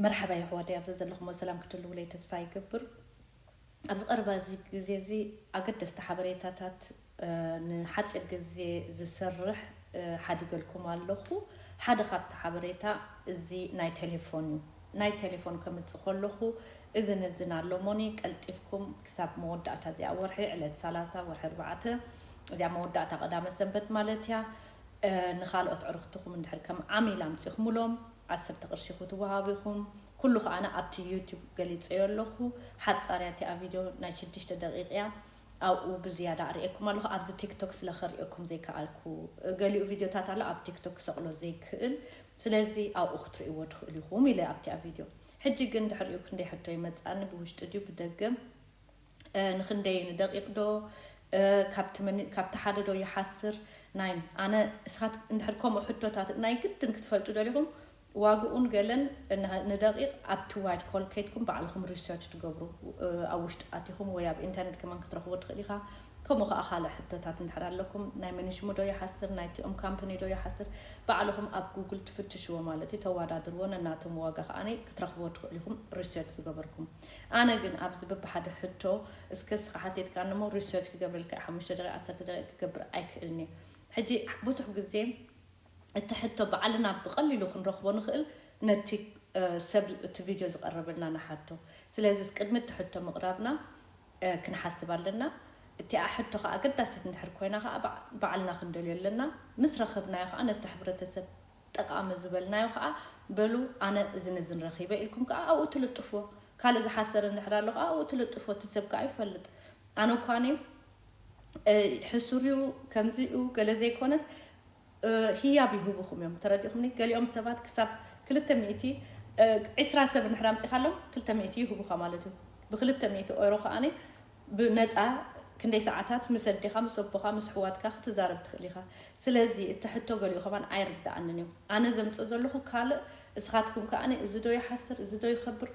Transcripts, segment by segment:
መርሓባ የሕዋተይ፣ ኣብዚ ዘለኹሞ ሰላም ክትህልውለይ ተስፋ ይገብር። ኣብዚ ቀረባ እዚ ግዜ እዚ ኣገደስቲ ሓበሬታታት፣ እ፣ ንሓጺር ግዜ ዝሰርሕ፣ እ፣ ሓዲገልኩም ኣለኹ። ሓደ ካብቲ ሓበሬታ እዚ ናይ ቴሌፎን እዩ። ናይ ቴሌፎን ከምጽእ ከለኹ እዝን እዝን ኣሎ እሞኒ፣ ቀልጢፍኩም ክሳብ መወዳእታ እዚኣ ወርሒ፣ ዕለት ሰላሳ ወርሒ ኣርባዕተ፣ እዚኣ መወዳእታ ቀዳመ ሰንበት ማለት እያ። እ፣ ንኻልኦት ዕርኽትኹም እንድሕር ከም ዓሚል ኣምጺኹምሎም፣ ዓሰርተ ቅርሺ ክትወሃቡ ኢኹም። ኩሉ ከኣ ኣብቲ ዩቱብ ገሊጸዮ ኣለኹ። ሓጻር እያ እቲኣ ቪድዮ፣ ናይ ሽዱሽተ ደቂቕ እያ። ኣብኡ ብዝያዳ ኣርእየኩም ኣለኹ። ኣብዚ ቲክቶክ ስለ ከርእየኩም ዘይከኣልኩ፣ ገሊኡ ቪድዮታት ኣሎ ኣብ ቲክቶክ ክሰቕሎ ዘይክእል፣ ስለዚ ኣብኡ ክትርእይዎ ትኽእሉ ኢኹም ኢለ ኣብቲኣ ቪድዮ። ሕጂ ግን ድሕሪኡ ክንደይ ሕቶ ይመጻኒ፣ ብውሽጢ ድዩ ብደገ፣ እ፣ ንኽንደይ ንደቂቕ ዶ፣ እ፣ ካብቲ ምን-፣ ካብቲ ሓደ ዶ ይሓስር? ናይ ኣነ እስኻት እንድሕር ከምኡ ሕቶታት ናይ ግድን ክትፈልጡ ደሊኹም፣ ዋግኡን ገለን እና-፣ ንደቂቕ ኣብቲ ዋይት ኮል ከይድኩም ባዕልኹም ሪሰርች ትገብሩ፣ እ፣ ኣብ ውሽጢ ኣቲኹም ወይ ኣብ ኢንተርኔት ከማን ክትረኽቦ ትኽእል ኢኻ። ከምኡ ኸኣ ካልእ ሕቶታት እንድሕር ኣለኩም፣ ናይ መኒሽሙ ዶ ይሓስር፣ ናይ ቲኦም ካምፓኒ ዶ ይሓስር፣ ባዕልኹም ኣብ ጉግል ትፍትሽዎ ማለት እዩ፣ ተወዳድርዎ፣ ነናቶም ዋጋ ከኣ ክትረኽብዎ ትኽእሉ ኢኹም፣ ሪሰርች ዝገበርኩም። ኣነ ግን ኣብዚ በብሓደ ሕቶ፣ እስከ እስኻ ሓቲትካኒ እሞ ሪሰርች ክገብረልካ እየ፣ ሓሙሽተ ደቂቕ፣ ዓሰርተ ደቂቕ ክገብር ኣይክእልን እየ። ሕጂ ብዙሕ ግዜ እቲ ሕቶ ባዕልና ብቐሊሉ ክንረኽቦ ንኽእል፣ ነቲ፣ እ፣ ሰብ እቲ ቪድዮ ዝቐረበልና ንሓቶ። ስለዚ ቅድሚ እቲ ሕቶ ምቕራብና፣ እ፣ ክንሓስብ ኣለና። እቲኣ ሕቶ ኸኣ ኣገዳሲት እንድሕር ኮይና ኸኣ ባዕ-፣ ባዕልና ክንደልዮ ኣለና። ምስ ረኸብናዮ ኸኣ ነቲ ሕብረተሰብ ጠቓሚ ዝበልናዮ ኸኣ፣ በሉ ኣነ እዝን እዝን ረኺበ ኢልኩም ከኣ ኣብኡ ትልጥፍዎ። ካልእ ዝሓሰረ እንድሕር ኣሎ ኸኣ ኣብኡ ትልጥፍዎ፣ እቲ ሰብ ከኣ ይፈልጥ። ኣነ እኳ እኔ፣ እ፣ ሕሱር እዩ፣ ከምዚ እዩ፣ ገለ ዘይኮነስ፣ እ፣ ህያብ ይህቡኹም እዮም። ተረዲእኹምኒ? ገሊኦም ሰባት ክሳብ ክልተ ሚእቲ፣ እ፣ ዕስራ ሰብ እንድሕር ኣምጺኻሎም ክልተ ሚእቲ ይህቡኻ ማለት እዩ። ብክልተ ሚእቲ ኦይሮ ከኣ ብነጻ ክንደይ ሰዓታት ምስ ኣዴኻ፣ ምስ ኣቦኻ፣ ምስ ኣሕዋትካ ክትዛረብ ትኽእል ኢኻ። ስለዚ እቲ ሕቶ ገሊኡ ከማን ኣይርድኣንን እዩ። ኣነ ዘምጽእ ዘለኹ ካልእ፣ እስኻትኩም ከኣ እዚ ዶ ይሓስር፣ እዚ ዶ ይኸብር፣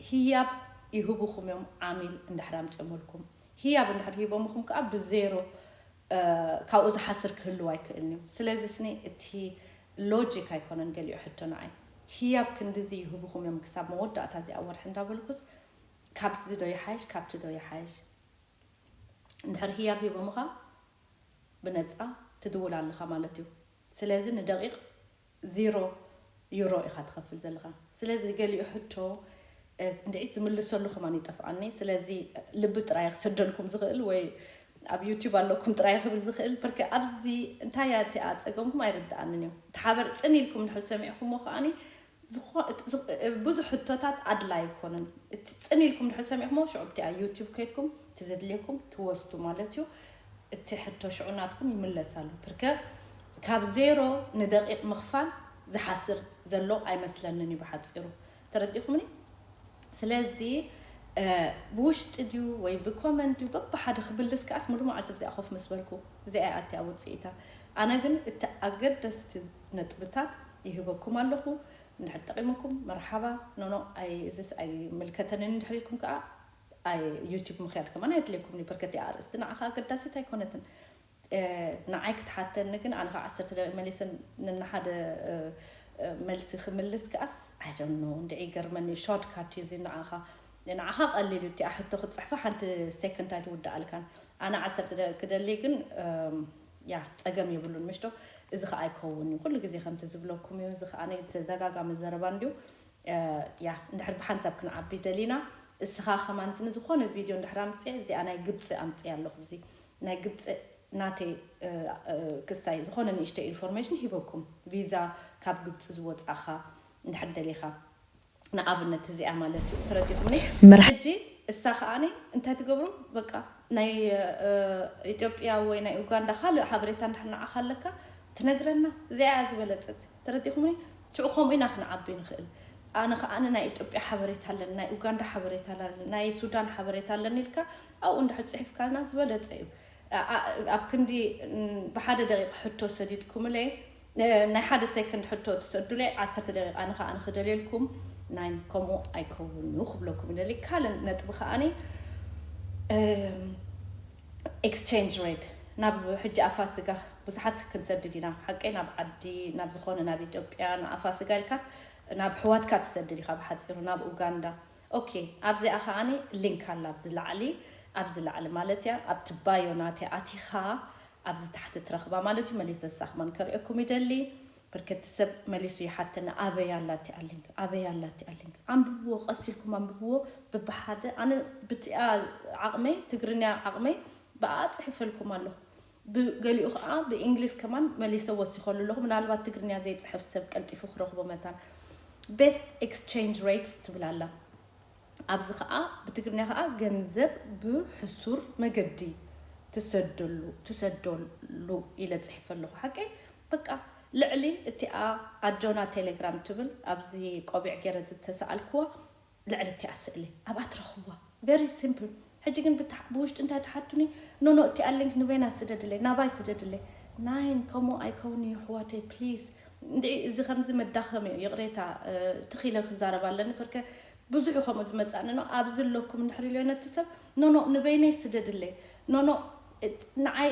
ህያብ ይህቡኹም እዮም ዓሚል እንድሕር ኣምጺኦምልኩም። ህያብ እንድሕር ሂቦምኹም ከኣ ብዜሮ፣ እ፣ ካብኡ ዝሓስር ክህልው ኣይክእልን እዩ። ስለዚ ስኒ እቲ ሎጂክ ኣይኮነን ገሊኡ ሕቶ ንዓይ። ህያብ ክንድዚ ይህቡኹም እዮም ክሳብ መወዳእታ እዚኣ ወርሒ እንዳበልኩስ፣ ካብዚ ዶ ይሓይሽ፣ ካብቲ ዶ ይሓይሽ? እንድሕር ህያብ ሂቦምኻ ብነጻ ትድውል ኣለኻ ማለት እዩ። ስለዚ ንደቂቕ ዜሮ ዩሮ ኢኻ ትኸፍል ዘለኻ። ስለዚ ገሊኡ ሕቶ፣ እ፣ እንድዒት ዝምልሰሉ ከማን ይጠፍኣኒ። ስለዚ ልቢ ጥራይ ክሰደልኩም ዝኽእል ወይ ኣብ ዩቲዩብ ኣለኩም ጥራይ ክብል ዝኽእል። ብርክ ኣብዚ እንታይ እያ እቲኣ ጸገምኩም ኣይርድኣንን እዩ። እቲ ሓበር ጽን ኢልኩም እንድሕር ሰሚዕኩሞ ከኣኒ ዝኾ-፣ እቲ ዝ-፣ ብዙሕ ሕቶታት ኣድላይ ኣይኮነን። እቲ ጽን ኢልኩም እንድሕር ሰሚዕኩሞ ሽዑ ኣብቲኣ ዩቲዩብ ከይድኩም እቲ ዘድልየኩም ትወስዱ ማለት እዩ። እቲ ሕቶ ሽዑ ናትኩም ይምለስ ኣሎ። ብርከ ካብ ዜሮ ንደቂቕ ምኽፋል ዝሓስር ዘሎ ኣይመስለንን እዩ ብሓጺሩ። ተረዲእኩምኒ? ስለዚ፣ እ፣ ብውሽጢ ድዩ ወይ ብኮመንት ድዩ በብሓደ ክምልስ ከኣስ ሙሉእ መዓልቲ ብዚኣ ኮፍ ምስ በልኩ፣ እዚኣ እያ ኣትያ ውጽኢታ። ኣነ ግን እቲ ኣገደስቲ ነጥብታት ይህበኩም ኣለኹ። እንድሕር ጠቒሙኩም መርሓባ፣ ኖኖ፣ ኣይ፣ እዚስ ኣይምልከተንን እንድሕር ኢልኩም ከኣ፣ ኣይ፣ ዩቲዩብ ምኽያድ ከማን ኣየድልየኩምን እዩ። በርከት እያ ኣርእስቲ ንዓኻ ኣገዳሲት ኣይኮነትን። እ፣ ንዓይ ክትሓተኒ ግን ኣነ ካብ ዓሰርተ ደቂቕ መሊሰ ነንሓደ፣ እ፣ እ፣ መልሲ ክምልስ ከኣስ፣ I don't know፣ እንድዒ ይገርመኒ እዩ። ሾርትካት እዩ እዚ ንዓኻ። ንዓኻ ቀሊል እዩ፣ እቲኣ ሕቶ ክትጽሕፋ ሓንቲ ሴኮንድ ኣይትውድኣልካን። ኣነ ዓሰርተ ደቂቕ ክደሊ ግን፣ እም፣ ያ፣ ጸገም የብሉን፣ ምሽ ዶ? እዚ ኸኣ ኣይከውን እዩ። ኩሉ ግዜ ከምቲ ዝብለኩም እዩ። እዚ ኸኣ ናይ ተደጋጋሚ ዘረባ እንድዩ። እ፣ ያ፣ እንድሕር ብሓንሳብ ክንዓቢ ደሊና፣ እስኻ ከማን ስኒ ዝኾነ ቪድዮ እንድሕር ኣምጽኤ፣ እዚኣ ናይ ግብጺ ኣምጽኤ ኣለኹ። እዚ ናይ ግብጺ ናተይ፣ እ፣ እ፣ ክስታይ ዝኾነ ንእሽተይ ኢንፎርሜሽን ሂበኩም። ቪዛ ካብ ግብጺ ዝወጻኻ እንድሕር ደሊኻ፣ ንኣብነት እዚኣ ማለት እዩ። ተረዲኹምኒ? መርሓ- ሕጂ እሳ ከኣኒ እንታይ ትገብሩ? በቃ ናይ፣ እ፣ ኢትዮጵያ ወይ ናይ ኡጋንዳ ካልእ ሓበሬታ እንድሕር ንዓኻ ኣለካ ትነግረና። እዚኣ እያ ዝበለጸት። ተረዲኹምኒ? ሽዑ ከምኡ ኢና ክንዓቢ ንኽእል። ኣነ ከኣ ናይ ኢትዮጵያ ሓበሬታ ኣለኒ፣ ናይ ኡጋንዳ ሓበሬታ ኣለኒ፣ ናይ ሱዳን ሓበሬታ ኣለኒ ኢልካ ኣብኡ እንድሕር ጽሒፍካልና ዝበለጸ እዩ። ኣ-፣ ኣ-፣ ኣብ ክንዲ፣ ም፣ ብሓደ ደቂቕ ሕቶ ሰዲድኩምለይ፣ እ፣ ናይ ሓደ ሴኮንድ ሕቶ ትሰዱለይ፣ ዓሰርተ ደቂቕ ኣነ ከኣ ንኽደልየልኩም፣ ናይ ከምኡ ኣይከውን እዩ ክብለኩም ይደሊ። ካልእ ነጥቢ ከኣኒ፣ እም፣ ኤክስቼንጅ ሬት ናብ ሕጂ ኣፋስጋ ብዙሓት ክንሰድድ ኢና። ሓቀይ ናብ ዓዲ፣ ናብ ዝኾነ፣ ናብ ኢትዮጵያ፣ ንኣፋስጋ ኢልካስ፣ ናብ ኣሕዋትካ ትሰድድ ኢኻ፣ ብሓፂሩ ናብ ኡጋንዳ። ኦኬ፣ ኣብዚኣ ከዓኒ ሊንክ ኣላ፣ ኣብዚ ላዕሊ፣ ኣብዚ ላዕሊ ማለት እያ፣ ኣብቲ ባዮ ናተይ ኣቲኻ ኣብዚ ታሕቲ ትረኽባ ማለት እዩ። መሊሰ ሳኽማን ከርእየኩም ይደሊ። ብርክቲ ሰብ መሊሱ ይሓተና፣ ኣበይ ኣላ እቲኣ ሊንክ? ኣበይ ኣላ እቲኣ ሊንክ? ኣንብብዎ፣ ቀስ ኢልኩም ኣንብብዎ። ብብሓደ ኣነ ብቲኣ ዓቕመይ፣ ትግርኛ ዓቕመይ ብኣ ጽሒፈልኩም ኣለኹ። ብገሊኡ ከዓ ብእንግሊዝ ከማን መሊሰ ወሲኸሉ ኣለኹ። ምናልባት ትግርኛ ዘይጽሕፍ ሰብ ቀልጢፉ ክረኽቦ መታን። ቤስት ኤክስቼንጅ ሬትስ ትብል ኣላ። ኣብዚ ከዓ ብትግርኛ ከዓ ገንዘብ ብሕሱር መገዲ ትሰደሉ ትሰደሉ ኢለ ጽሒፈ ኣለኹ። ሓቀይ በቃ ልዕሊ እቲኣ ኣጆና ቴሌግራም ትብል ኣብዚ ቆቢዕ ገይረ ዝተሰኣልክዋ ልዕሊ እቲኣ ስእሊ ኣብኣ ትረኽብዋ። ቨሪ ሲምፕል። ሕጂ ግን ብታ- ብውሽጢ እንታይ ትሓቱኒ? ኖኖ እቲኣ ሊንክ ንበይና ስደድለይ፣ ናባይ ስደድለይ። ናይን ከምኡ ኣይከውን እዩ ኣሕዋተይ፣ ፕሊዝ። እንድዒ እዚ ከምዚ መዳኸሚ እዩ፣ ይቕሬታ፣ እ፣ ትኺለ ክዛረብ ኣለኒ። ፐርከ ብዙሕ እዩ ከምኡ ዝመጻኒ። ኖ ኣብዚ ኣለኩም እንድሕር ኢልዮ ነቲ ሰብ፣ ኖኖ ንበይነይ ስደድለይ፣ ኖኖ፣ እ፣ ንዓይ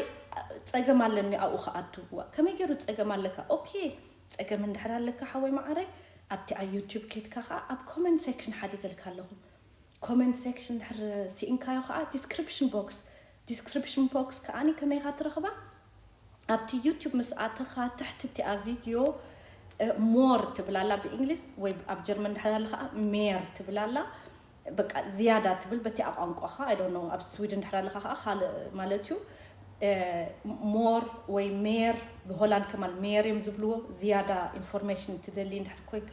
ጸገም ኣለኒ ኣብኡ ክኣቱ። ዋ፣ ከመይ ገይሩ ጸገም ኣለካ? ኦኬ፣ ጸገም እንድሕር ኣለካ ሓወይ መዓረይ፣ ኣብቲ ኣብ ዩቲዩብ ኬድካ ከኣ ኣብ ኮመንት ሴክሽን ሓዲገልካ ኣለኹ። ኮመንት ሴክሽን እንድሕር ስኢንካዮ ከኣ ዲስክሪፕሽን ቦክስ፣ ዲስክሪፕሽን ቦክስ ከኣኒ ከመይ ኢኻ ትረኽባ? ኣብቲ ዩቲዩብ ምስ ኣተኻ ትሕቲ እቲኣ ቪድዮ፣ እ፣ ሞር ትብል ኣላ ብእንግሊዝ ወይ ኣብ ጀርመን እንድሕር ኣለ ከኣ ሜር ትብል ኣላ። በቃ ዝያዳ ትብል በቲ ኣብ ቋንቋኻ፣ I don't know፣ ኣብ ስዊድን እንድሕር ኣለኻ ከኣ ካልእ ማለት እዩ። እ፣ ሞር ወይ ሜር ብሆላንድ ከማን ሜር እዮም ዝብልዎ። ዝያዳ ኢንፎርሜሽን ትደሊ እንድሕር ኮይንካ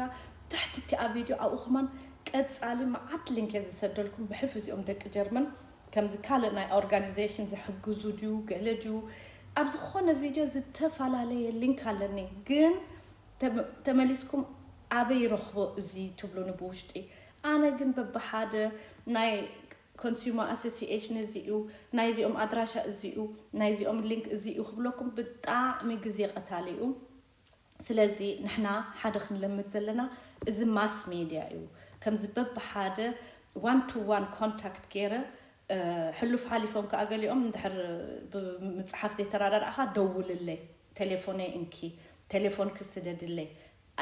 ትሕቲ እቲኣ ቪድዮ ኣብኡ ከማን ቀጻሊ መዓት ሊንክ እየ ዝሰደልኩም ብሕልፊ እዚኦም ደቂ ጀርመን። ከምዚ ካልእ ናይ ኦርጋኒዜሽን ዝሕግዙ ድዩ ገለ ድዩ ኣብ ዝኾነ ቪድዮ ዝተፈላለየ ሊንክ ኣለኒ፣ ግን ተመ- ተመሊስኩም ኣበይ ረኽቦ እዚ ትብሉኒ ብውሽጢ። ኣነ ግን በብሓደ ናይ ኮንሱመር ኣሶሲኤሽን እዚ እዩ፣ ናይዚኦም ኣድራሻ እዚ እዩ፣ ናይዚኦም ሊንክ እዚ እዩ ክብለኩም ብጣዕሚ ግዜ ቀታሊ እዩ። ስለዚ ንሕና ሓደ ክንለምድ ዘለና እዚ ማስ ሜድያ እዩ። ከምዚ በብሓደ ዋን ቱ ዋን ኮንታክት ገይረ፣ እ፣ ሕሉፍ ሓሊፎም ከኣ ገሊኦም እንድሕር ብምጽሓፍ ዘይተራዳዳእኻ ደውልለይ፣ ቴሌፎነይ እንኪ፣ ቴሌፎን ክስደድለይ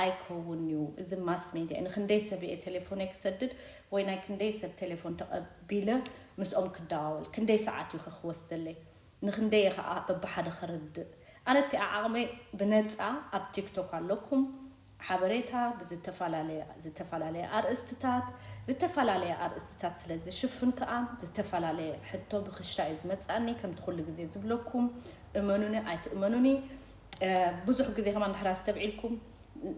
ኣይከውን እዩ። እዚ ማስ ሜድያ እዩ። ንክንደይ ሰብ እየ ቴሌፎነይ ክሰድድ ወይ ናይ ክንደይ ሰብ ቴሌፎን ተቐቢለ ምስኦም ክደዋወል? ክንደይ ሰዓት እዩ ከ ክወስደለይ? ንክንደይ እየ ከኣ በብሓደ ከረድእ? ኣነ እቲ ዓቕመይ ብነጻ ኣብ ቲክቶክ ኣለኩም። ሓበሬታ ብዝተፈላለየ፣ ዝተፈላለየ ኣርእስትታት፣ ዝተፈላለየ ኣርእስትታት ስለ ዝሽፍን ከኣ ዝተፈላለየ ሕቶ ብክሻ እዩ ዝመጻኒ። ከምቲ ኩሉ ግዜ ዝብለኩም፣ እመኑኒ ኣይትእመኑኒ፣ እ፣ ብዙሕ ግዜ ከማን ድሕር ኣስተብዒልኩም፣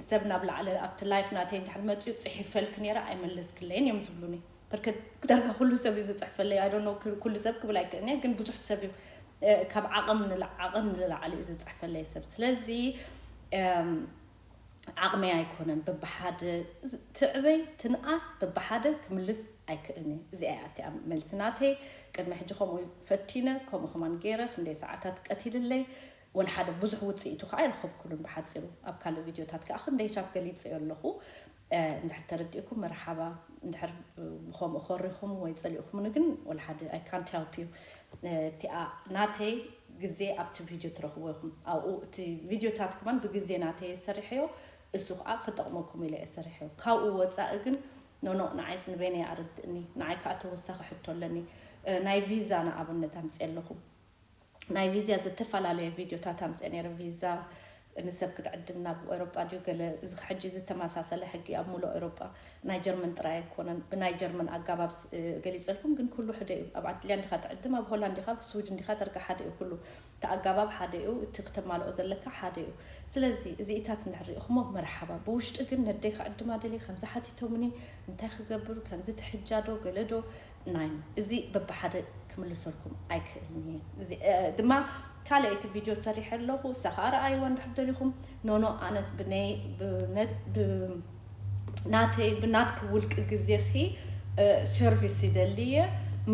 ሰብ ናብ ላዕሊ ኣብቲ ላይፍ ናተይ እንድሕር መጽዩ ጽሒፈልኪ ነይረ ኣይመለስክለይን እዮም ዝብሉኒ። በርከት ዳርጋ ኩሉ ሰብ እዩ ዝጽሕፈለይ። I don't know፣ ኩሉ ሰብ ክብል ኣይክእልን እየ፣ ግን ብዙሕ ሰብ እዩ፣ እ፣ ካብ ዓቕም ንላ-፣ ዓቕን ንላዕሊ እዩ ዝጽሕፈለይ ሰብ። ስለዚ፣ እም፣ ዓቕመይ ኣይኮነን በብሓደ ዝ-፣ ትዕበይ ትንኣስ በብሓደ ክምልስ ኣይክእልን እየ። እዚኣ እያ እቲኣ መልሲ ናተይ። ቅድሚ ሕጂ ከምኡ ፈቲነ፣ ከምኡ ከማን ገይረ፣ ክንደይ ሰዓታት ቀቲልለይ፣ ወላ ሓደ ብዙሕ ውጽኢቱ ከኣ ኣይረኸብኩሉን። ብሓጺሩ ኣብ ካልእ ቪድዮታት ከኣ ክንደይ ሻብ ገሊጸዮ ኣለኹ። እ፣ እንድሕር ተረዲእኩም መርሓባ፣ እንድሕር፣ እ፣ ብኸምኡ ኮሪኹም ወይ ጸሊእኩምኒ ግን ወላ ሓደ I can't help you። እ፣ እቲኣ ናተይ ግዜ ኣብቲ ቪድዮ ትረኽብዎ ኢኹም። ኣብኡ እቲ ቪድዮታት ከማን ብግዜ ናተይ እየ ሰሪሐዮ፣ እሱ ከኣ ክጠቕመኩም ኢለ እየ ሰሪሐዮ። ካብኡ ወጻኢ ግን ኖኖ፣ ንዓይስ ንበይነይ ኣረድእኒ፣ ንዓይ ከኣ ተወሳኺ ሕቶ ኣለኒ። እ፣ ናይ ቪዛ ንኣብነት ኣምጽእ ኣለኹ። ናይ ቪዛ ዝተፈላለየ ቪድዮታት ኣምጽእ ነይረ። ቪዛ ንሰብ ክትዕድም ናብ ኤውሮጳ ድዩ ገለ፣ እዚ ሕጂ ዝተመሳሰለ ሕጊ ኣብ ሙሉእ ኤውሮጳ፣ ናይ ጀርመን ጥራይ ኣይኮነን። ብናይ ጀርመን ኣጋባብ ስ-፣ እ፣ ገሊጸልኩም፣ ግን ኩሉ ሕደ እዩ። ኣብ ዓድልያ እንዲኻ ትዕድም፣ ኣብ ሆላንድ ዲኻ፣ ኣብ ስዊድን ዲኻ፣ ደርጋ ሓደ እዩ ኩሉ። እቲ ኣጋባብ ሓደ እዩ፣ እቲ ክተማልኦ ዘለካ ሓደ እዩ። ስለዚ እዚኢታት እንድሕር ርኢኹሞ መርሓባ። ብውሽጢ ግን ነደይ ክዕድማ ደልየ፣ ከምዚ ሓቲቶምኒ፣ እንታይ ክገብር፣ ከምዚ ትሕጃ ዶ፣ ገለ ዶ፣ ናይ እዚ በብሓደ ክምልሰልኩም ኣይክእልን እየ። እዚ፣ እ፣ ድማ ካልኣይቲ ቪድዮ ሰሪሐ ኣለኹ፣ እሳ ኸኣ ረኣይዋ እንድሕር ደሊኹም። ኖኖ፣ ኣነስ ብነይ-፣ ብነ-፣ ብ-፣ ናተይ፣ ብናትኪ ውልቂ ግዜኺ፣ እ፣ ሰርቪስ ይደሊ እየ፣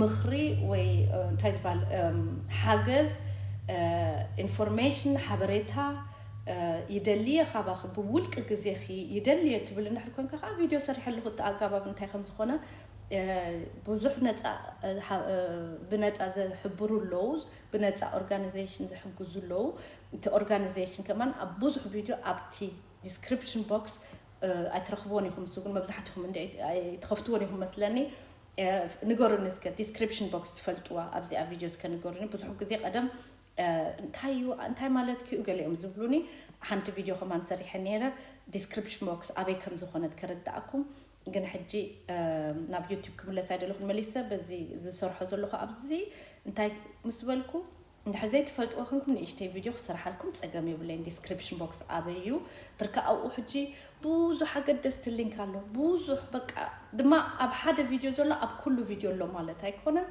ምኽሪ ወይ፣ እ፣ እንታይ ዝበሃል፣ እም፣ ሓገዝ፣ እ፣ ኢንፎርሜሽን፣ ሓበሬታ፣ እ፣ ይደሊ እየ ካባኺ፣ ብውልቂ ግዜኺ ይደሊ እየ ትብል እንድሕር ኮንካ ከኣ ቪድዮ ሰሪሐ ኣለኹ፣ እቲ ኣጋባብ እንታይ ከም ዝኾነ። እ፣ ብዙሕ ነጻ፣ እ፣ ሓ-፣ እ፣ ብነጻ ዝሕብሩ ኣለዉ፣ ብነጻ ኦርጋናይዜሽን ዝሕግዙ ኣለዉ። እቲ ኦርጋናይዜሽን ከማን ኣብ ብዙሕ ቪድዮ ኣብቲ ዲስክሪፕሽን ቦክስ ኣይትረኽብዎን ኢኹም። እሱ ግን መብዛሕትኹም እንዲ ኣይትኸፍትዎን ኢኹም መስለኒ። ንገሩኒ እስከ፣ ዲስክሪፕሽን ቦክስ ትፈልጥዋ ኣብዚኣ ቪድዮ እስከ ንገሩኒ። ብዙሕ ግዜ ቀደም እንታይ እዩ እንታይ ማለት ክዩ ገሊኦም ዝብሉኒ። ሓንቲ ቪድዮ ከማን ሰሪሐ ነይረ፣ ዲስክሪፕሽን ቦክስ ኣበይ ከም ዝኾነት ከረዳእኩም። ግን ሕጂ ናብ ዩቲዩብ ክምለስ ኣይደለኹን መሊሰ። በዚ ዝሰርሖ ዘለኹ ኣብዚ እንታይ ምስ በልኩ፣ እንድሕር ዘይትፈልጥዎ ኮንኩም ንእሽተይ ቪድዮ ክሰርሓልኩም ጸገም የብለይን። ዲስክሪፕሽን ቦክስ ኣበይ እዩ? ብርካ ኣብኡ ሕጂ ብዙሕ ኣገደስቲ ሊንክ ኣሎ። ብዙሕ በቃ ድማ ኣብ ሓደ ቪድዮ ዘሎ ኣብ ኩሉ ቪድዮ ኣሎ ማለት ኣይኮነን።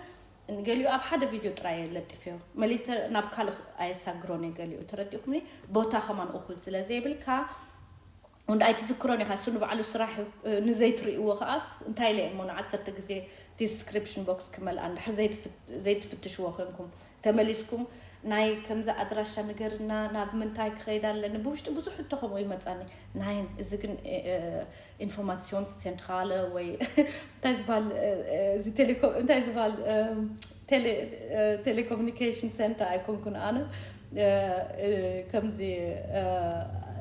ገሊኡ ኣብ ሓደ ቪድዮ ጥራይ ለጥፍዮ መሊሰ ናብ ካልእ ኣየሳግሮን እየ። ገሊኡ ተረዲኹምኒ። ቦታ ከማን እኹል ስለ ዘይብልካ ወንድ ኣይትዝክሮን ኢኻ። እሱ ንባዕሉ ስራሕ እዩ። ንዘይትርእይዎ ከኣስ እንታይ ኢለ እሞ ንዓሰርተ ግዜ ዲስክሪፕሽን ቦክስ ክመልኣ እንድሕር ዘይትፍት- ዘይትፍትሽዎ ኮንኩም ተመሊስኩም ናይ ከምዚ ኣድራሻ ንገርና፣ ናብ ምንታይ ክኸይድ ኣለኒ፣ ብውሽጢ ብዙሕ ሕቶ ከምኡ ይመጻኒ። ናይን እዚ ግን ኢንፎርማሲዮን ሴንትራለ ወይ እንታይ ዝበሃል እዚ ቴሌኮም እንታይ ዝበሃል ቴሌኮሙኒኬሽን ሴንተር ኣይኮንኩን ኣነ። ከምዚ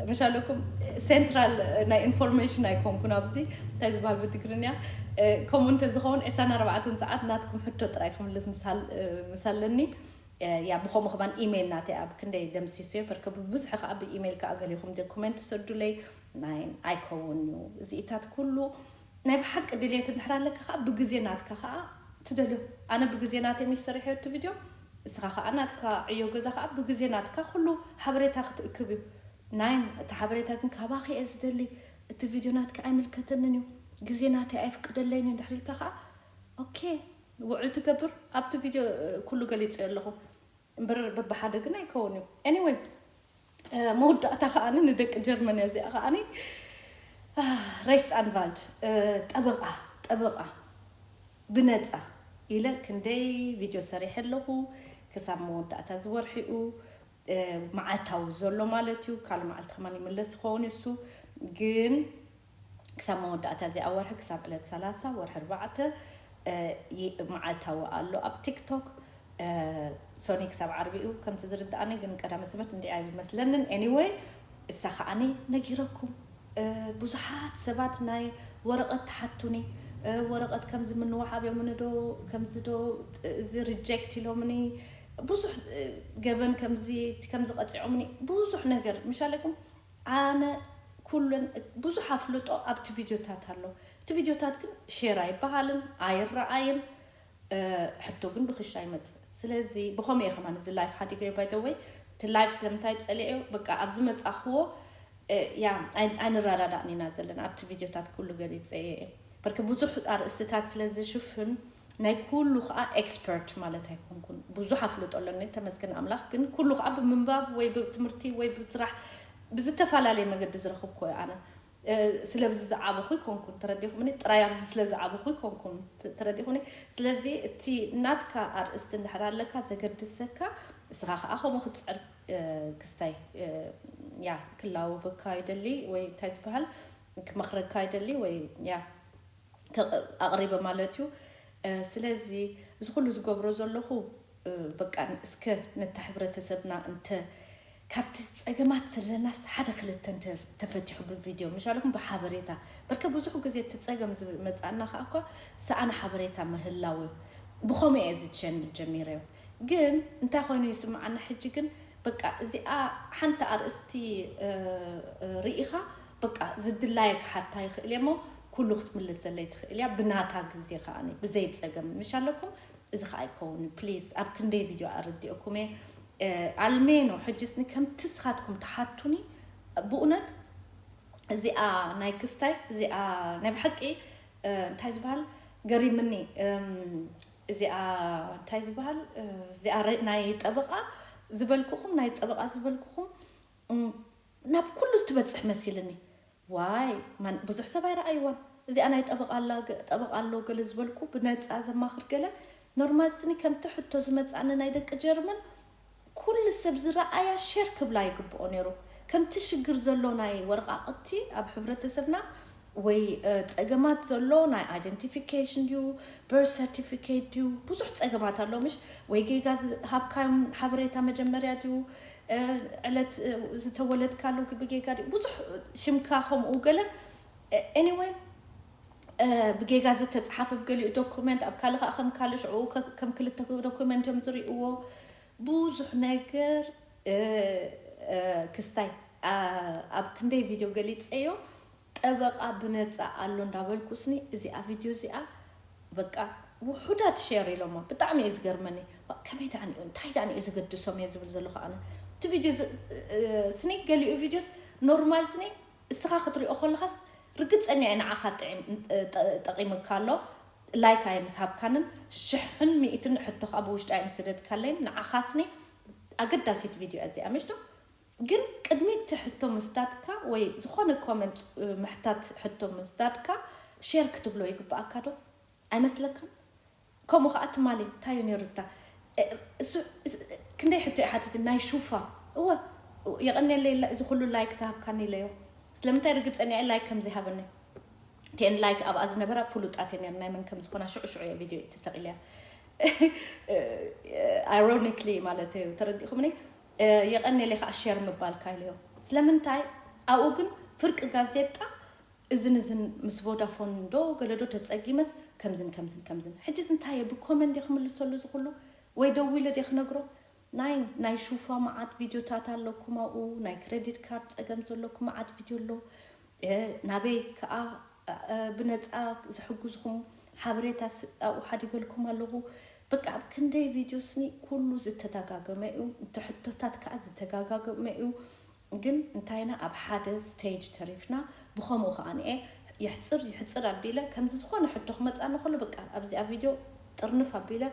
መሻለኩም ሴንትራል ናይ ኢንፎርሜሽን ኣይኮንኩን ኣብዚ እንታይ ዝበሃል ብትግርኛ። ከምኡ እንተዝኸውን ዕስራን ኣርባዕተን ሰዓት ናትኩም ሕቶ ጥራይ ክምልስ ምስ ኣለኒ። ያ ብኸምኡ ከማን ኢሜይል ናተይ ኣብ ክንደይ ደምሲስዮ በርከ ብብዝሒ ከዓ ብኢሜይል ከዓ ገሊኹም ዶኩመንት ሰዱለይ ናይ ኣይከውን እዩ። እዚኢታት ኩሉ ናይ ብሓቂ ድልየት እንድሕር ኣለካ ከዓ ብግዜ ናትካ ከዓ ትደልዮ። ኣነ ብግዜ ናተይ ምሽ ሰሪሐዮ እቲ ቪድዮ፣ እስኻ ከዓ ናትካ ዕዮ ገዛ ከዓ ብግዜ ናትካ ኩሉ ሓበሬታ ክትእክብ እዩ። ናይ እቲ ሓበሬታ ግን ካባኺ እየ ዝደሊ፣ እቲ ቪድዮ ናትካ ኣይምልከተንን እዩ፣ ግዜ ናተይ ኣይፍቅደለይን እዩ እንድሕር ኢልካ ከዓ ኦኬ ውዕል ትገብር። ኣብቲ ቪድዮ ኩሉ ገሊፀዮ ኣለኹ እምበር በብሓደ ግን ኣይከውን እዩ። ኤኒወይ መወዳእታ ከዓኒ ንደቂ ጀርመን እያ እዚኣ ከዓኒ ሬስ ኣንቫልድ ጠበቃ ጠበቃ ብነፃ ኢለ ክንደይ ቪድዮ ሰሪሐ ኣለኹ። ክሳብ መወዳእታ ዝወርሒኡ መዓልታዊ ዘሎ ማለት እዩ። ካልእ መዓልቲ ከማን ይምለስ ዝኸውን እዩ እሱ ግን ክሳብ መወዳእታ እዚኣ ወርሒ ክሳብ ዕለት ሰላሳ ወርሒ ኣርባዕተ መዓልታዊ ኣሎ ኣብ ቲክቶክ። ሶኒ ክሳብ ዓርቢ እዩ ከምቲ ዝርድኣኒ ግን ቀዳመ ስበት እንዲዓ ይመስለንን። ኤኒወይ እሳ ከዓኒ ነጊረኩም። ብዙሓት ሰባት ናይ ወረቐት ተሓቱኒ። ወረቐት ከምዚ ምንዋሓብ እዮም ንዶ ከምዚ ዶ እዚ ሪጀክት ኢሎምኒ ብዙሕ ገበን ከምዚ ከምዚ ቀፂዖምኒ ብዙሕ ነገር ምሻለኩም። ኣነ ኩለን ብዙሕ ኣፍልጦ ኣብቲ ቪድዮታት ኣሎ። እቲ ቪድዮታት ግን ሼር ኣይበሃልን ኣይረኣየን። ሕቶ ግን ብክሻ ይመፅእ። ስለዚ ብኸምኡ እየ ከማን እዚ ላይፍ ሓዲገዮ ባይተወይ እቲ ላይፍ ስለምንታይ ፀሊዐዮ በቃ ኣብዚ መፃኽዎ ያ ኣይንረዳዳእን ኢና ዘለና ኣብቲ ቪድዮታት ኩሉ ገሊፀ እየ። በርክ ብዙሕ ኣርእስትታት ስለ ዝሽፍን ናይ ኩሉ ከዓ ኤክስፐርት ማለት ኣይኮንኩን። ብዙሕ ኣፍልጦ ኣለኒ ተመስገን ኣምላኽ። ግን ኩሉ ከዓ ብምንባብ ወይ ብትምህርቲ ወይ ብስራሕ ብዝተፈላለየ መገዲ ዝረኽብኮ እዩ ኣነ ስለብዚ ዝዓበኹ ይኮንኩን ተረዲኹምኒ። ጥራይ ኣብዚ ስለ ዝዓበኹ ይኮንኩን ተረዲኹኒ። ስለዚ እቲ ናትካ ኣርእስቲ እንድሕር ኣለካ ዘገድሰካ እስኻ ከዓ ከምኡ ክትፅዕር ክስታይ ያ ክላወበካ ይደሊ ወይ እንታይ ዝበሃል ክመኽረካ ይደሊ ወይ ያ ኣቕሪበ ማለት እዩ። ስለዚ እዚ ኩሉ ዝገብሮ ዘለኹ በቃ እስከ ነታ ሕብረተሰብና እንተ ካብቲ ፀገማት ዘለናስ ሓደ ክልተ እንተ ተፈቲሑ ብቪድዮ ምሻለኩም ብሓበሬታ በርከ ብዙሕ ግዜ እቲ ፀገም ዝመፃና ከዓ እኳ ሰኣነ ሓበሬታ ምህላው እዩ። ብኸምኡ እየ እዚ ቸንል ጀሚረዮ። ግን እንታይ ኮይኑ ይስምዓና ሕጂ ግን በቃ እዚኣ ሓንቲ ኣርእስቲ ርኢኻ በቃ ዝድላየ ክሓታ ይኽእል እየ እሞ ኩሉ ክትምልስ ዘለይ ትኽእል እያ ብናታ ግዜ ከዓ ብዘይ ፀገም ምሽ ኣለኩም። እዚ ከዓ ኣይከውን ፕሊዝ ኣብ ክንደይ ቪድዮ ኣረዲኦኩም እየ። ኣልሜኖ ሕጅስኒ ከምቲ ስኻትኩም ትሓቱኒ ብእውነት እዚኣ ናይ ክስታይ እዚኣ ናይ ብሓቂ እንታይ ዝበሃል ገሪምኒ። እዚኣ እንታይ ዝበሃል እዚኣ ናይ ጠበቃ ዝበልኩኹም ናይ ጠበቃ ዝበልኩኹም ናብ ኩሉ ትበፅሕ መሲልኒ። ዋይ ብዙሕ ሰብ ኣይረኣይዋን እዚኣ ናይ ጠበቃ ኣሎ ገለ ዝበልኩ ብነፃ ዘማኽር ገለ ኖርማል ስኒ ከምቲ ሕቶ ዝመፃኒ ናይ ደቂ ጀርመን ኩሉ ሰብ ዝረኣያ ሼር ክብላ ይግብኦ ነይሩ። ከምቲ ሽግር ዘሎ ናይ ወረቃቅቲ ኣብ ሕብረተሰብና ወይ ፀገማት ዘሎ ናይ ኣይደንቲፊኬሽን ድዩ በርት ሰርቲፊኬት ድዩ ብዙሕ ፀገማት ኣሎ ምሽ ወይ ጌጋ ዝሃብካዮም ሓበሬታ መጀመርያ ድዩ ዕለት ዝተወለድካሉ ብጌጋ ድዩ ብዙሕ ሽምካ ከምኡ ገለ Anyway ብጌጋ ዝተፅሓፈ ብገሊኡ ዶኩመንት ኣብ ካልእ ከዓ ከም ካልእ ሽዑ ከም ክልተ ዶኩመንት እዮም ዝርእዎ። ብዙሕ ነገር ክስታይ ኣብ ክንደይ ቪድዮ ገሊፀዮ። ጠበቃ ብነፃ ኣሎ እንዳበልኩ ስኒ እዚኣ ቪድዮ እዚኣ በቃ ውሑዳት ሸር ኢሎማ። ብጣዕሚ እዩ ዝገርመኒ። ከመይ ዳኣ እንታይ ዳኣ እዩ ዘገድሶም እየ ዝብል ዘለኹ ኣነ። እቲ ቪድዮ ስኒ ገሊኡ ቪድዮስ ኖርማል ስኒ እስኻ ክትሪኦ ከለኻስ ርግፀኛ እየ ንዓኻ ጠቒምካ ኣሎ። ላይክ ኣየ ምስ ሃብካንን ሽሕን ሚእትን ሕቶኻ ብውሽጢ ኣየ ምስ ሰደድካለይን ንዓኻስኒ ኣገዳሲት ቪድዮ እዚኣ ምሽቶ። ግን ቅድሚ እቲ ሕቶ ምስዳድካ ወይ ዝኾነ ኮመንት ምሕታት ሕቶ ምስዳድካ ሼር ክትብሎ ይግባኣካ ዶ ኣይመስለካን? ከምኡ ከዓ ትማሊ እንታይ እዩ ነይሩ እታ ክንደይ ሕቶ ይሓትት ናይ ሹፋ እወ የቐንየለይ እዚ ኩሉ ላይክ ዝሃብካኒ ኢለዮ። ስለምንታይ ርግፀኛ እየ ላይክ ከም ዘይሃበኒ። እተን ላይክ ኣብኣ ዝነበራ ፍሉጣት እየ ነር ናይ መን ከም ዝኾና ሽዑ ሽዑ እየ ቪድዮ ተሰቂለያ። Ironically ማለት እዩ ተረዲኹምኒ። የቐንየለይ ከዓ ሼር ምባልካ ኢለዮ። ስለምንታይ ኣብኡ ግን ፍርቂ ጋዜጣ እዝን እዝን ምስ ቮዳፎን ዶ ገለዶ ተፀጊመስ ከምዝን ከምዝን ከምዝን ሕጂ ዝንታይ እየ ብኮመንት እየ ክምልሰሉ ዝኩሉ ወይ ደዊለ እየ ክነግሮ ናይ ናይ ሹፋ መዓት ቪድዮታት ኣለኩም ኣብኡ ናይ ክሬዲት ካርድ ፀገም ዘለኩም መዓት ቪድዮ ኣሎ። ናበይ ከዓ ብነፃ ዝሕግዝኹም ሓበሬታ ኣብኡ ሓዲገልኩም ኣለኹ። በቃ ኣብ ክንደይ ቪድዮ ስኒ ኩሉ ዝተደጋገመ እዩ። እቲ ሕቶታት ከዓ ዝተደጋገመ እዩ። ግን እንታይና ኣብ ሓደ ስቴጅ ተሪፍና። ብኸምኡ ከዓ ንኤ ይሕፅር ይሕፅር ኣቢለ ከምዚ ዝኾነ ሕቶ ክመፃኒ ከሎ በቃ ኣብዚኣ ቪድዮ ጥርንፍ ኣቢለ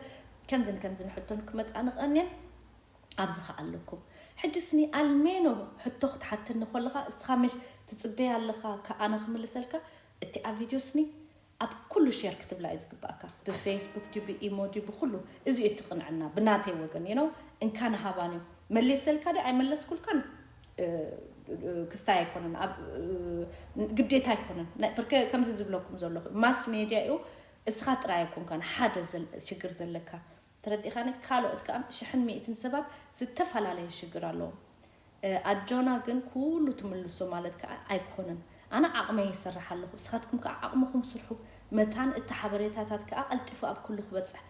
ከምዝን ከምዝን ሕቶን ክመፃኒ ቀንየን ኣብዚ ከዓ ኣለኩም። ሕጂ ስኒ ኣልሜኖ ሕቶ ክትሓተኒ ከለኻ እስኻ ምሽ ትፅበያ ኣለኻ ከኣነ ክምልሰልካ። እቲ ኣብ ቪድዮ ስኒ ኣብ ኩሉ ሼር ክትብላ እዩ ዝግባእካ። ብፌስቡክ ድዩ ብኢሞ ድዩ ብኩሉ እዚ እዩ እቲ ቅንዕና ብናተይ ወገን you know። እንካ ንሃባን እዩ መሊሰልካ ዲ ኣይመለስኩልካን ክስታይ ኣይኮነን ኣብ ግዴታ ኣይኮነን። ብርከ ከምዚ ዝብለኩም ዘለኹ ማስ ሜድያ እዩ። እስኻ ጥራይ ኣይኮንካን ሓደ ሽግር ዘለካ ተረዲኻኒ። ካልኦት ከዓ ሽሕን ሚእትን ሰባት ዝተፈላለየ ሽግር ኣለዎም። ኣጆና ግን ኩሉ ትምልሶ ማለት ከዓ ኣይኮነን። ኣነ ዓቕመይ ይሰርሕ ኣለኹ እስኻትኩም ከዓ ዓቕምኹም ስርሑ። መታን እቲ ሓበሬታታት ከዓ ቀልጢፉ ኣብ ኩሉ ክበፅሕ።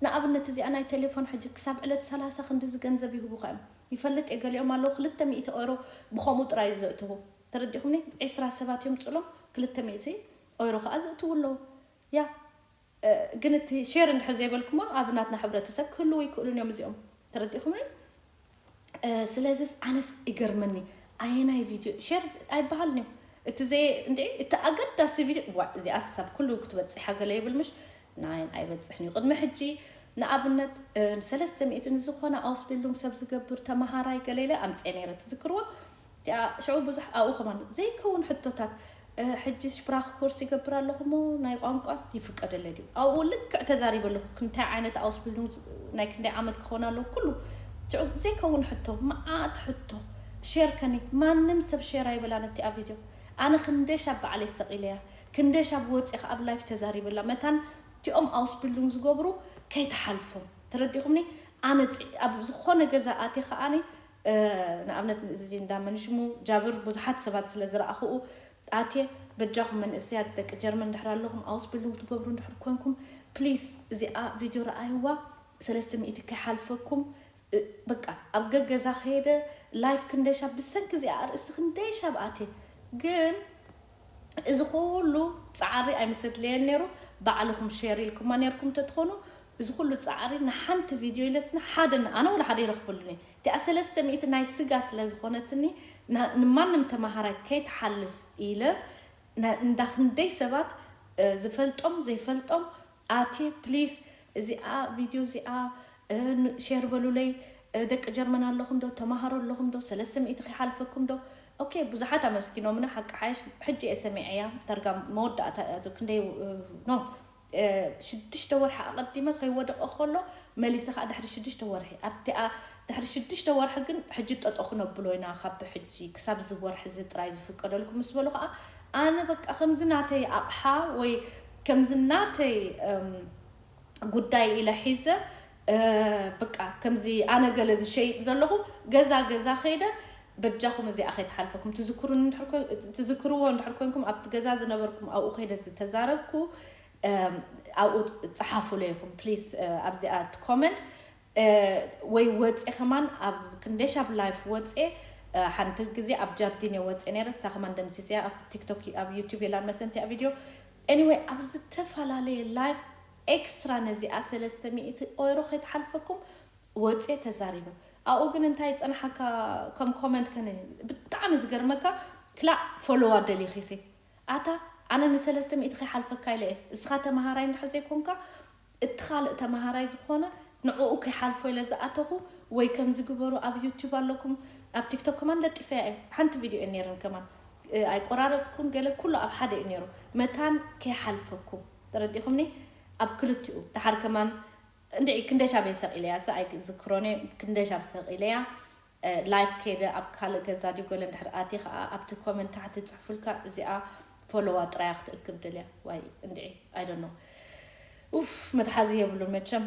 ንኣብነት እዚኣ ናይ ቴሌፎን ሕጂ ክሳብ ዕለት ሰላሳ ክንዲ ዝገንዘብ ይህቡኻ እዮም። ይፈልጥ እየ ገሊኦም ኣለዉ ክልተ ሚእቲ ኦሮ ብኸምኡ ጥራይ ዘእትዉ። ተረዲኹምኒ? ዕስራ ሰባት እዮም ፅሎም ክልተ ሚእቲ ኦሮ ከዓ ዘእትዉ ኣለዉ። ያ ግን እቲ ሼር እንድሕር ዘይበልኩሞ ኣብ ናትና ሕብረተሰብ ክህልዉ ይክእሉን እዮም እዚኦም። ተረዲኹምኒ? ስለዚስ ኣነስ ይገርመኒ ኣየናይ ቪድዮ ሼር ኣይበሃልን እዩ። እቲ ዘይ እንዲ እቲ ኣገዳሲ ቪድዮ ዋ እዚኣ ሳብ ኩሉ ክትበፅሕ ገለ ይብል ምሽ ናይን ኣይበፅሕን እዩ። ቅድሚ ሕጂ ንኣብነት ሰለስተ ሚእቲ ንዝኾነ ኣውስቢልዱንግ ሰብ ዝገብር ተመሃራይ ገለ ኢለ ኣምፅአ ነይረ ትዝክርዎ። እቲኣ ሽዑ ብዙሕ ኣብኡ ከማን ዘይከውን ሕቶታት ሕጂ ሽፕራኽ ኮርስ ይገብር ኣለኹ ሞ ናይ ቋንቋስ ይፍቀደለ ድዩ ኣብኡ ልክዕ ተዛሪበ ኣለኹ ክንታይ ዓይነት ኣውስቢልዱንግ ናይ ክንደይ ዓመት ክኾን ኣለዉ ኩሉ ሽዑ ዘይከውን ሕቶ መዓት ሕቶ ሼር ከኒ ማንም ሰብ ሼር ኣይበላን እቲኣ ቪድዮ ኣነ ክንደይ ሻብ በዓለይ ሰቒለያ ክንደይ ሻብ ወፂ ከኣ ኣብ ላይፍ ተዛሪበላ መታን እቲኦም ኣውስቢልዱንግ ዝገብሩ ከይትሓልፎም ተረዲኹምኒ ኣነ ኣብ ዝኾነ ገዛ ኣቴ ከኣኒ ንኣብነት እዚ እንዳ መንሽሙ ጃብር ብዙሓት ሰባት ስለ ዝረኣኽኡ ኣትየ በጃኹም መንእሰያት ደቂ ጀርመን እንድሕር ኣለኹም ኣውስቢልዱንግ ትገብሩ እንድሕር ኮንኩም ፕሊስ እዚኣ ቪድዮ ረኣይዋ ሰለስተ ሚእቲ ከይሓልፈኩም በቃ ኣብ ገገዛ ከየደ ላይፍ ክንደሻ ብሰንኪ እዚኣ ኣርእስቲ ክንደሻ ብኣትየ ግን እዚ ኩሉ ፃዕሪ ኣይምሰድለየን ነይሩ ባዕልኹም ሼር ኢልኩማ ነይርኩም ተትኾኑ እዚ ኩሉ ፃዕሪ ንሓንቲ ቪድዮ ኢለስና ሓደ ኣነ ወላ ሓደ ይረኽበሉኒ እቲኣ ሰለስተ ሚእቲ ናይ ስጋ ስለ ዝኾነትኒ ንማንም ተማሃራይ ከይትሓልፍ ኢለ እንዳ ክንደይ ሰባት ዝፈልጦም ዘይፈልጦም ኣትየ ፕሊስ እዚኣ ቪድዮ እዚኣ ሼር በሉለይ ደቂ ጀርመን ኣለኹም ዶ ተማሃሮ ኣለኹም ዶ ሰለስተ ሚእቲ ከይሓልፈኩም ዶ ኦኬ ብዙሓት ኣመስጊኖምና ሓቂ ሓይሽ ሕጂ እየ ሰሚዐያ ተርጋ መወዳእታ እያ ክንደይ ኖ ሽዱሽተ ወርሒ ኣቐዲመ ከይወደቐ ከሎ መሊሰ ከዓ ድሕሪ ሽዱሽተ ወርሒ ኣብቲኣ ድሕሪ ሽዱሽተ ወርሒ ግን ሕጂ ጠጦ ክነብሎ ኢና ካብ ሕጂ ክሳብ እዚ ወርሒ እዚ ጥራይ ዝፍቀደልኩም ምስ በሉ ከዓ ኣነ በቃ ከምዚ ናተይ ኣቕሓ ወይ ከምዚ ናተይ ጉዳይ ኢለ ሒዘ በቃ ከምዚ ኣነ ገለ ዝሸይጥ ዘለኹ ገዛ ገዛ ከይደ በጃኹም እዚኣ ከይትሓልፈኩም። ትዝክሩኒ እንድሕር ኮን-፣ ትዝክርዎ እንድሕር ኮንኩም፣ ኣብቲ ገዛ ዝነበርኩም ኣብኡ ከይደ ዝተዛረብኩ፣ እም፣ ኣብኡ ጸሓፉለይ ኢኹም ፕሊስ። ኣብዚኣ እቲ ኮመንት፣ እ፣ ወይ ወጼ ከማን ኣብ ክንደሻብ ላይፍ ወጼ፣ እ፣ ሓንቲ ግዜ ኣብ ጃርዲን እየ ወጼ ነይረ። እሳ ከማን ደምሲሰያ ኣብ ቲክቶክ፣ ኣብ ዩቲዩብ የላን መሰንቲያ ቪድዮ። ኤኒወይ፣ ኣብ ዝተፈላለየ ላይፍ ኤክስትራ ነዚኣ ሰለስተ ሚእቲ ኦይሮ ከይትሓልፈኩም ወጼ ተዛሪበ። ኣብኡ ግን እንታይ ጸንሓካ? ከም ኮመንት ከነ ብጣዕሚ ዝገርመካ፣ ክላእ ፎሎዋ ደሊኺኺ። ኣታ ኣነ ንሰለስተ ሚእቲ ከይሓልፈካ ኢለ እየ። እስኻ ተመሃራይ እንድሕር ዘይኮንካ፣ እቲ ካልእ ተመሃራይ ዝኾነ ንዕኡ ከይሓልፎ ኢለ ዝኣተኹ። ወይ ከምዚ ግበሩ፣ ኣብ ዩቲዩብ ኣለኩም፣ ኣብ ቲክቶክ ከማን ለጢፈያ እየ። ሓንቲ ቪድዮ እየ ነይረን ከማን፣ እ፣ ኣይቆራረፅኩን፣ ገለ ኩሉ ኣብ ሓደ እዩ ነይሩ። መታን ከይሓልፈኩም፣ ተረዲኹምኒ? ኣብ ክልቲኡ። ደሓር ከማን እንድዒ ክንደሻብ እየ ሰቒለያ፣ እሳ ኣይዝክሮን እየ፣ ክንደሻብ ሰቒለያ። እ፣ ላይፍ ከይደ ኣብ ካልእ ገዛ ድዩ ገለ እንድሕር ኣትየ ከኣ ኣብቲ ኮመንት ታሕቲ ጽሕፉልካ፣ እዚኣ ፎሎዋ ጥራያ ክትእክብ ደልያ። ዋይ እንድዒ፣ I don't know። ኡፍ፣ መትሓዚ የብሉን መቸም።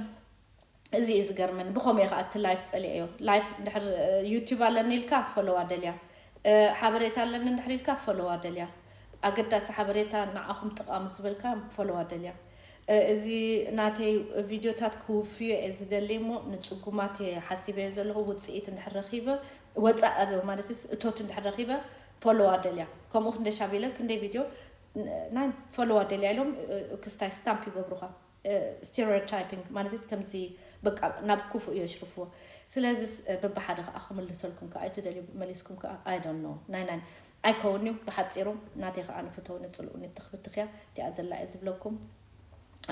እዚ እዩ ዝገርመኒ። ብኸምኡ እየ ከኣ እቲ ላይፍ ጸሊኤዮ። ላይፍ እንድሕር፣ እ፣ ዩቲዩብ ኣለኒ ኢልካ ፎሎዋ ደልያ። እ፣ ሓበሬታ ኣለኒ እንድሕር ኢልካ ፎሎዋ ደልያ። ኣገዳሲ ሓበሬታ ንዓኹም ጠቓሚ ዝበልካ ፎሎዋ ደልያ። እ፣ እዚ ናተይ ቪድዮታት ክውፍዮ እየ ዝደሊ እሞ ንጽጉማት እየ ሓሲበዮ ዘለኹ። ውጽኢት እንድሕር ረኺበ፣ ወጻእ ኣዘው ማለትስ እቶት እንድሕር ረኺበ ፎሎዋ ደልያ። ከምኡ ክንደይ ሻብ ኢለ ክንደይ ቪድዮ ን-፣ ናይ ፎሎዋ ደልያ ኢሎም፣ እ፣ ክስታይ ስታምፕ ይገብሩኻ። እ፣ ስቴሪዮታይፒንግ ማለትስ ከምዚ በቃ ናብ ክፉእ የሽርፍዎ። ስለዚስ፣ እ፣ በብሓደ ከኣ ክምልሰልኩም ከኣ ኣይትደልዩ፣ መሊስኩም ከኣ I don't know። ናይ ናይ ኣይከውን እዩ። ብሓጺሩ ናተይ ከኣ ንፍተውኒ ጽልኡኒ ትኽብትኽያ እቲኣ ዘላ እየ ዝብለኩም።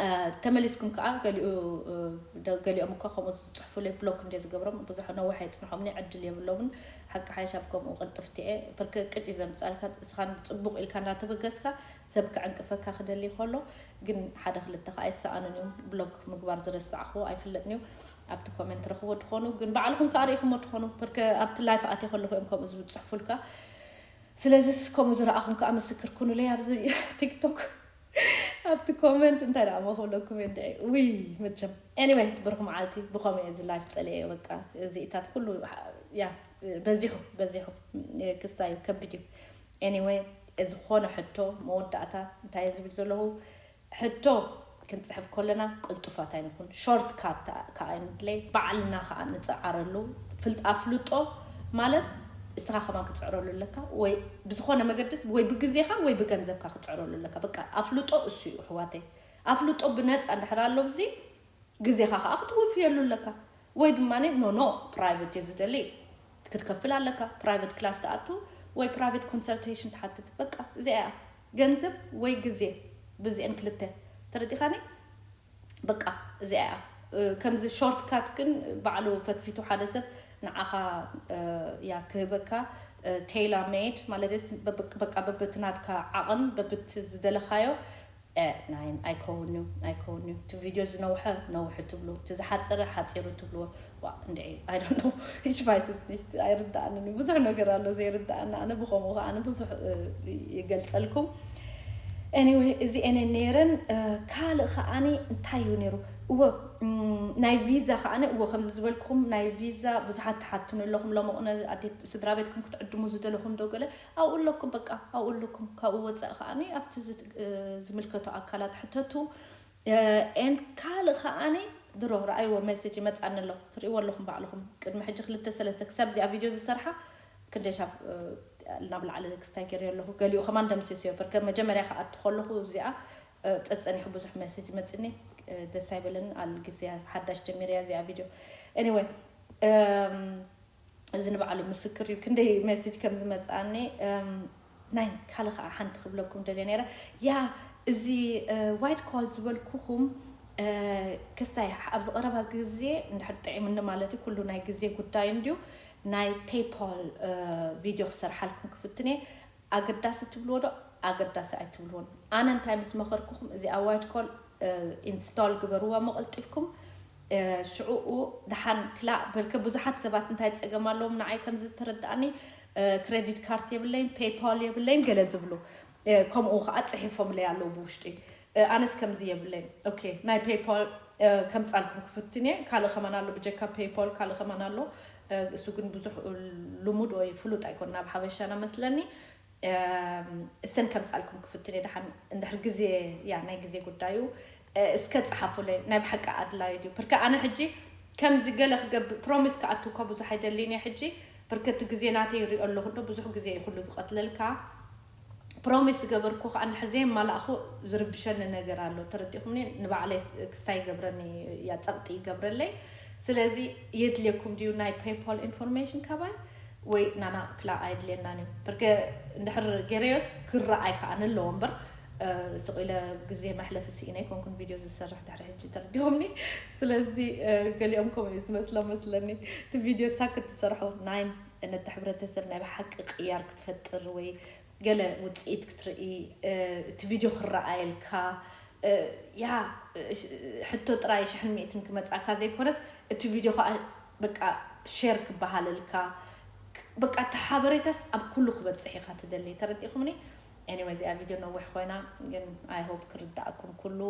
እ፣ ተመሊስኩም ከኣ ገሊኡ፣ እ፣ ደ-፣ ገሊኦም እኳ ከምኡ ዝጽሕፉለይ ብሎክ እንደ ዝገብሮም ብዙሕ ነዊሕ ኣይጽንሖምኒ፣ ዕድል የብሎምን። ሓቂ ሓይሻብ ከምኡ ቅልጥፍቲ እየ። ብርክ ቅጭ ዘምጻልካ እስኻ ጽቡቕ ኢልካ እንዳተበገስካ ሰብ ክዕንቅፈካ ክደሊ ከሎ ግን ሓደ ክልተ ከኣ ኣይሰኣኑን እዮም። ብሎክ ምግባር ዝረሳዕኹ ኣይፍለጥን እዩ። ኣብቲ ኮሜንት ረኽቦ ትኾኑ፣ ግን ባዕልኹም ከኣ ርኢኹሞ ትኾኑ። ብርክ ኣብቲ ላይፍ ኣትየ ከለኹ እዮም ከምኡ ዝጽሕፉልካ። ስለዚስ ከምኡ ዝረኣኹም ከኣ ምስክር ኩኑለይ ኣብዚ ቲክቶክ። ኣብቲ ኮመንት እንታይ ደኣ እሞ ክብለኩም እየ እንድዒ። ውይ፣ መቸም። ኤኒወይ፣ ብሩኽ መዓልቲ። ብኸመይ እዚ ላይፍ ጸሊኤ፣ በቃ፣ እዚኢታት ኩሉ፣ ያ፣ በዚሑ፣ በዚሑ። ክስታይ ከቢድ እዩ። ኤኒወይ፣ ዝኾነ ሕቶ፣ መወዳእታ፣ እንታይ እየ ዝብል ዘለኹ? ሕቶ ክንጽሕፍ ከለና ቅልጡፋት ኣይንኹን። ሾርት ካት ከኣ ኣይንድለይ፣ ባዕልና ከኣ ንጽዓረሉ። ፍል-፣ ኣፍልጦ ማለት እስኻ ከማን ክትጽዕረሉ ኣለካ፣ ወይ ብዝኾነ መገድስ ወይ ብግዜኻ ወይ ብገንዘብካ ክትጽዕረሉ ኣለካ። በቃ ኣፍልጦ እሱ እዩ ኣሕዋተይ። ኣፍልጦ ብነጻ እንድሕር ኣሎ ብዚ ግዜኻ ከኣ ክትውፍየሉ ኣለካ። ወይ ድማ ኖ ኖ ፕራይቬት እየ ዝደሊ፣ ክትከፍል ኣለካ። ፕራይቬት ክላስ ትኣቱ ወይ ፕራይቬት ኮንሰልቴሽን ትሓትት። በቃ እዚኣ እያ። ገንዘብ ወይ ግዜ፣ ብዚአን ክልተ። ተረዲኻኒ? በቃ እዚኣ እያ። እ፣ ከምዚ ሾርት ካት ግን ባዕሉ ፈትፊቱ ሓደ ሰብ ንዓኻ፣ እ፣ ያ ክህበካ፣ እ፣ ቴይላ ሜድ ማለት ስ-፣ በብ-፣ በቃ በብቲ ናትካ ዓቕን በብቲ ዝደለኻዮ፣ እ፣ ናይ ኣይከውን እዩ፣ ኣይከውን እዩ። እቲ ቪድዮ ዝነውሐ ነውሐ ትብሉ፣ እቲ ዝሓጸረ ሓጺሩ ትብልዎ። ዋ፣ እንድዒ፣ I don't know። ሂች ቫይስስ ኒት ኣይርዳእንን እዩ። ብዙሕ ነገር ኣሎ ዘይርዳእና። ኣነ ብኸምኡ ከኣ ኣነ ብዙሕ፣ እ፣ ይገልጸልኩም። ኤኒወይ፣ እዚ ኤነ ነይረን። እ፣ ካልእ ከኣኒ እንታይ እዩ ነይሩ? እወ፣ እም፣ ናይ ቪዛ ከኣኒ፣ እወ፣ ከምዚ ዝበልኩኹም ናይ ቪዛ ብዙሓት ትሓቱኒ ኣለኹም። ሎሚ ቕነ ኣዴት ስድራ ቤትኩም ክትዕድሙ ዝደለኹም ዶ ገለ ኣብኡ ኣለኩም፣ በቃ ኣብኡ ኣለኩም። ካብኡ ወጻኢ ከኣኒ ኣብቲ ዝት-፣ እ፣ ዝምልከቶ ኣካላት ሕተቱ። እ፣ ኤን ካልእ ከኣኒ ድሮ ረኣይዎ ሜሴጅ ይመጻኒ ኣሎ። ትርእይዎ ኣለኹም ባዕልኹም። ቅድሚ ሕጂ ክልተ ሰለስተ ክሳብ እዚኣ ቪድዮ ዝሰርሓ ክንደይ ሻብ፣ እ፣ ናብ ላዕሊ ክስታይ ገይረዮ ኣለኹ። ገሊኡ ከማን ደምሲሰዮ። በርከ መጀመርያ ክኣቱ ከለኹ እዚኣ፣ እ፣ ጸጸኒሑ ብዙሕ ሜሴጅ መጽኒ፣ እ፣ ደስ ኣይበለንን። ኣል ግዜ ሓዳሽ ጀሚረያ እዚኣ ቪድዮ። ኤኒወይ፣ እም፣ እዚ ንባዕሉ ምስክር እዩ፣ ክንደይ ሜሴጅ ከም ዝመጽኣኒ። እም፣ ናይ ካልእ ከኣ ሓንቲ ክብለኩም ደልየ ነይረ። ያ፣ እዚ፣ እ፣ ዋይት ኮል ዝበልኩኹም፣ እ፣ ክስታይ ኣብዚ ቀረባ ግዜ እንድሕር ጥዒምኒ ማለት እዩ፣ ኩሉ ናይ ግዜ ጉዳይ እንድዩ። ናይ ፔይፓል፣ እ፣ ቪድዮ ክሰርሓልኩም ክፍትን እየ። ኣገዳሲ ትብልዎ ዶ? ኣገዳሲ ኣይትብልዎን። ኣነ እንታይ ምስ መኸርኩኹም፣ እዚኣ ዋይት ኮል፣ እ፣ ኢንስቶል ግበርዋ እሞ ቀልጢፍኩም። እ፣ ሽዑኡ ደሓን ክላእ፣ በርከ ብዙሓት ሰባት እንታይ ጸገም ኣለዎም፣ ንዓይ ከም ዝተረድኣኒ፣ እ፣ ክሬዲት ካርድ የብለይን፣ ፔይፓል የብለይን ገለ ዝብሉ፣ እ፣ ከምኡ ኸኣ ጽሒፎምለይ ኣለዉ ብውሽጢ። እ፣ ኣነስ ከምዚ የብለይን። ኦኬ፣ ናይ ፔይፓል፣ እ፣ ከምጻልኩም ክፍትን እየ። ካልእ ከማን ኣሎ፣ ብጀካ ፔይፓል ካልእ ከማን ኣሎ። እሱ ግን ብዙሕ ልሙድ ወይ ፍሉጥ ኣይኮን ናብ ሓበሻና መስለኒ። እሰን ከምፃልኩም ክፍትን እየ ደሓን እንድሕር ግዜ ያ ናይ ግዜ ጉዳዩ እስከ ፀሓፉለይ ናይ ብሓቂ ኣድላዩ ድዩ ብርከ ኣነ ሕጂ ከምዚ ገለ ክገብር ፕሮሚስ ክኣቱ እኳ ብዙሕ ኣይደልን እየ ሕጂ ብርከቲ ግዜ ናተይ ይሪኦ ኣለኹ እንዶ ብዙሕ ግዜ እዩ ኩሉ ዝቐትለልካ። ፕሮሚስ ዝገበርኩ ከዓ እንድሕር ዘየማላእኹ ዝርብሸኒ ነገር ኣሎ ተረዲኹምኒ። ንባዕለይ ክስታይ ይገብረኒ እያ ፀቕጢ ይገብረለይ። ስለዚ የድልየኩም ድዩ ናይ ፔይፖል ኢንፎርሜሽን ካባይ ወይ ናና ክላ ኣየድልየናን እዩ ብርገ እንድሕር ገረዮስ ክረኣይ ከዓ ንለዎ እምበር ስቕ ኢለ ግዜ መሕለፊ ስኢነ ኣይኮንኩን ቪድዮ ዝሰርሕ ድሕሪ ሕጂ ተረዲኹምኒ። ስለዚ ገሊኦም ከምኡ እዩ ዝመስሎም መስለኒ። እቲ ቪድዮ ሳክት ትሰርሖ ናይ ነቲ ሕብረተሰብ ናይ ብሓቂ ቅያር ክትፈጥር ወይ ገለ ውፅኢት ክትርኢ እቲ ቪድዮ ክረኣየልካ ያ ሕቶ ጥራይ ሽሕን ሚእትን ክመፃካ ዘይኮነስ እቲ ቪድዮ ከዓ በቃ ሼር ክበሃለልካ በቃ እቲ ሓበሬታስ ኣብ ኩሉ ክበፅሕ ኢካ ትደሊ ተረዲእኩምኒ። Anyway እዚኣ ቪድዮ ነዊሕ ኮይና ግን I hope ክርዳእኩም ኩሉ።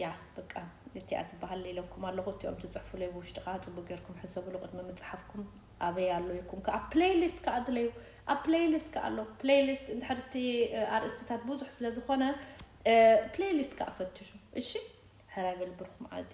ያ በቃ እቲኣ ዝበሃል ኢለኩም ኣለኹ። እቲኦም ትፅሕፉለይ ብውሽጢ ከዓ ፅቡቅ ጌርኩም ሕሰብሉ ቅድሚ ምፅሓፍኩም። ኣበይ ኣሎ ኢልኩም ከዓ ፕሌይሊስት ከዓ ኣድለዩ። ኣብ ፕሌይሊስት ከዓ ኣሎ ፕሌይሊስት እንድሕር እቲ ኣርእስትታት ብዙሕ ስለ ዝኾነ ፕሌይሊስት ከዓ ፈትሹ። እሺ ሕራይ በል ብሩክ መዓልቲ።